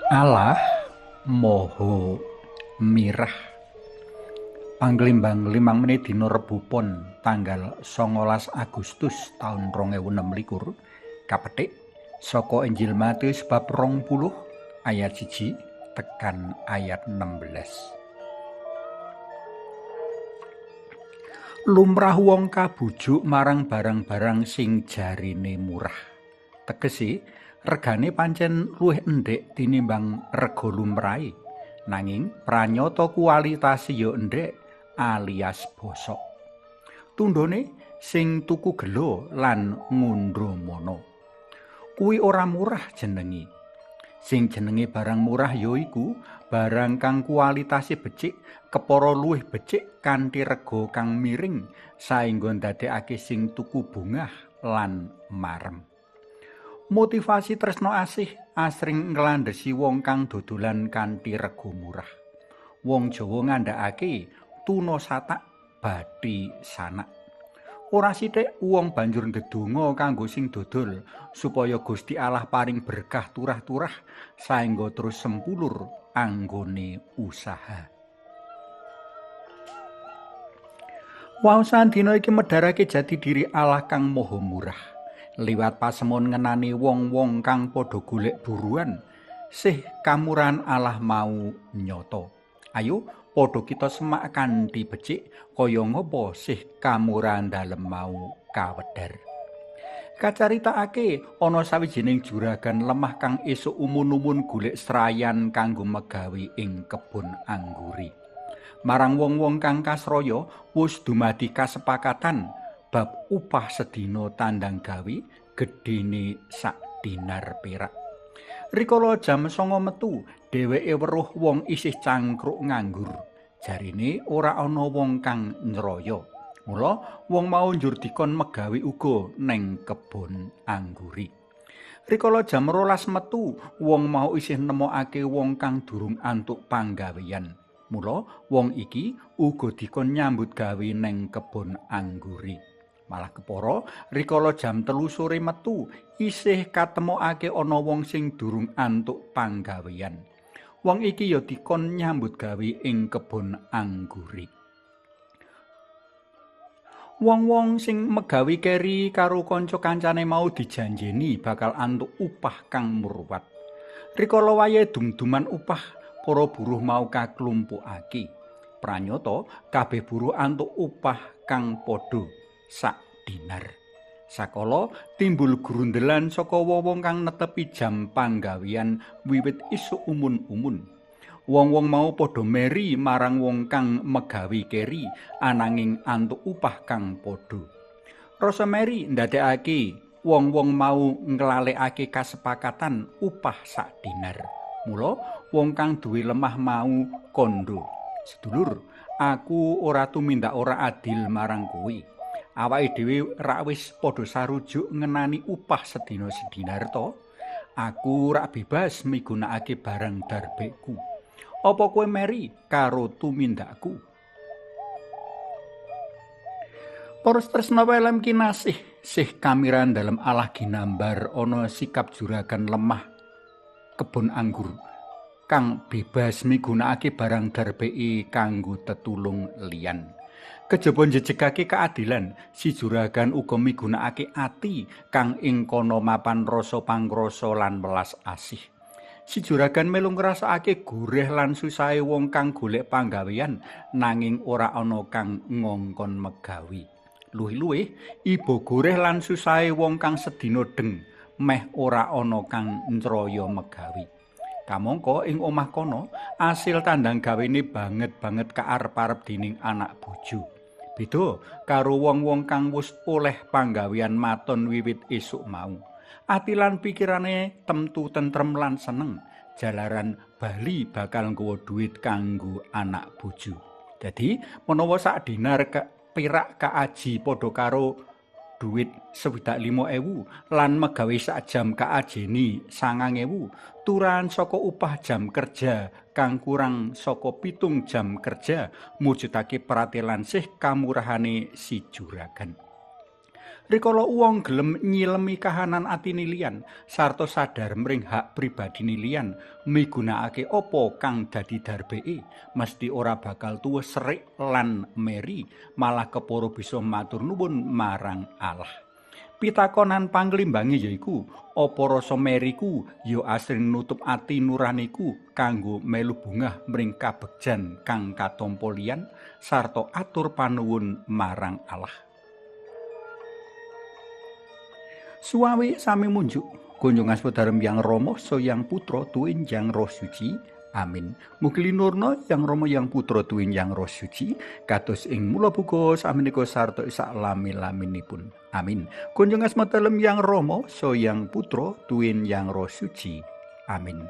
Allah Maha Mirah. Panglimbang 5 menit dina Rebo Pon tanggal 19 Agustus taun 2026 kapetik saka Injil Matius bab 20 ayat 1 tekan ayat 16. Lumrah wong kabujuk marang barang-barang sing jarine murah. Tegese regane pancen luwih endhek tinimbang rega lumrahe. Nanging pranyata kualitase ya endhek alias bosok. Tundhone sing tuku gelo lan ngundramana. Kuwi ora murah jenenge. Sing jenenge barang murah ya iku barang kang kualitase becik kepara luwih becik kanthi rega kang miring saengga ndadekake sing tuku bungah lan marem. Motivasi tresno asih asring nglandhesi wong kang dodolan kanthi rega murah. Wong Jawa ngandhakake tuna satak bathi sanak. Ora sithik wong banjur ndedonga kanggo sing dodol supaya Gusti Allah paring berkah turah-turah saengga terus sempulur anggone usaha. Waosan dina iki medharake jati diri Allah kang maha murah. Liwat pasemon ngenani wong-wong kang padha golek buruan, sih kamurahan Allah mau nyata. Ayo padha kita semak kanthi becik kaya ngapa sih kamurahan dalem mau kawedhar. Kacaritakake ana sawijining juragan lemah kang esuk umun-umun golek srayan kanggo megawe ing kebon angguri. Marang wong-wong kang kasraya wis dumadi kasepakatan bab upah sedina tandang gawe gedhene sak dinar perak. Rikala jam 9 metu, dheweke weruh wong isih cangkruk nganggur. Jarine ora ana wong kang nyraya. Mula wong mau njur dikon megawe uga neng kebon angguri. Rikala jam 12 metu, wong mau isih nemokake wong kang durung antuk panggawean. Mula wong iki uga dikon nyambut gawe neng kebon angguri. Malah kepara rikala jam 3 sore metu isih katemokake ana wong sing durung antuk panggawean. Wong iki ya dikon nyambut gawe ing kebon angguri. Wong-wong sing megawe keri karo kanca-kancane mau dijanjeni bakal antuk upah kang murwat. Rikala wayahe dum-duman upah, para buruh mau kaklumpukake. Pranyata kabeh buruh antuk upah kang padha sak dinar. Sakala timbul grundelan saka wong-wong kang netepi jam panggawean wiwit isuk umun-umun. Wong-wong mau padha meri marang wong kang megawe keri ananging antuk upah kang padha. Rasa meri ndadekake wong-wong mau nglalekake kasepakatan upah sak dinar. Mula wong kang duwe lemah mau kandha, "Sedulur, aku ora tumindak ora adil marang kowe. Awake dhewe rak wis padha sarujuk ngenani upah sedina sedinar to. Aku rak bebas migunakake barang darbekku. Apa kowe meri karo tumindakku?" Para tresna welem kinasih, sih kamiran dalem Allah ginambar ana sikap juragan lemah kebon anggur kang bebas migunakake barang darbeke kanggo tetulung liyan. Kejaba njejegake keadilan, si juragan uga migunakake ati kang ing kono mapan rasa pangrasa lan welas asih. Si juragan melu ngrasakake gurih lan susahe wong kang golek panggawean nanging ora ana kang ngongkon megawe. Luwih-luwih iba gurih lan susahe wong kang sedina deng meh ora ana kang ncraya megawe. Kamangka ing omah kono asil tandang gawene banget-banget kaarep-arep dening anak bojo. Beda karo wong-wong kang wis oleh panggawean maton wiwit esuk mau. Ati lan pikirane temtu tentrem lan seneng jalaran bali bakal nggawa duit kanggo anak bojo. Dadi menawa sak dinar perak kaaji padha karo duit 25.000 lan megawe sak jam kaajeni 9.000, turahan saka upah jam kerja kang kurang saka 7 jam kerja mujudake pratelan sih kamurahane si juragan. Rikala wong gelem nyilemi kahanan atine liyan sarta sadar mring hak pribadine liyan migunakake apa kang dadi darbeke, mesti ora bakal tuwuh serik lan meri, malah kepara bisa matur nuwun marang Allah. Pitakonan panglimbange yaiku, apa rasa meriku ya asring nutup ati nuraniku kanggo melu bungah mring kabegjan kang katampa liyan sarta atur panuwun marang Allah. Suwawi sami munjuk, kunjung asma dalem Yang Rama, Yang Putra, tuwin Yang Roh Suci. Amin. Mugi linurna Yang Rama, Yang Putra, tuwin Yang Roh Suci, kados ing mula buka samenika sarta sak lami-laminipun. Amin. Kunjung asma dalem Yang Rama, Yang Putra, tuwin Yang Roh Suci. Amin.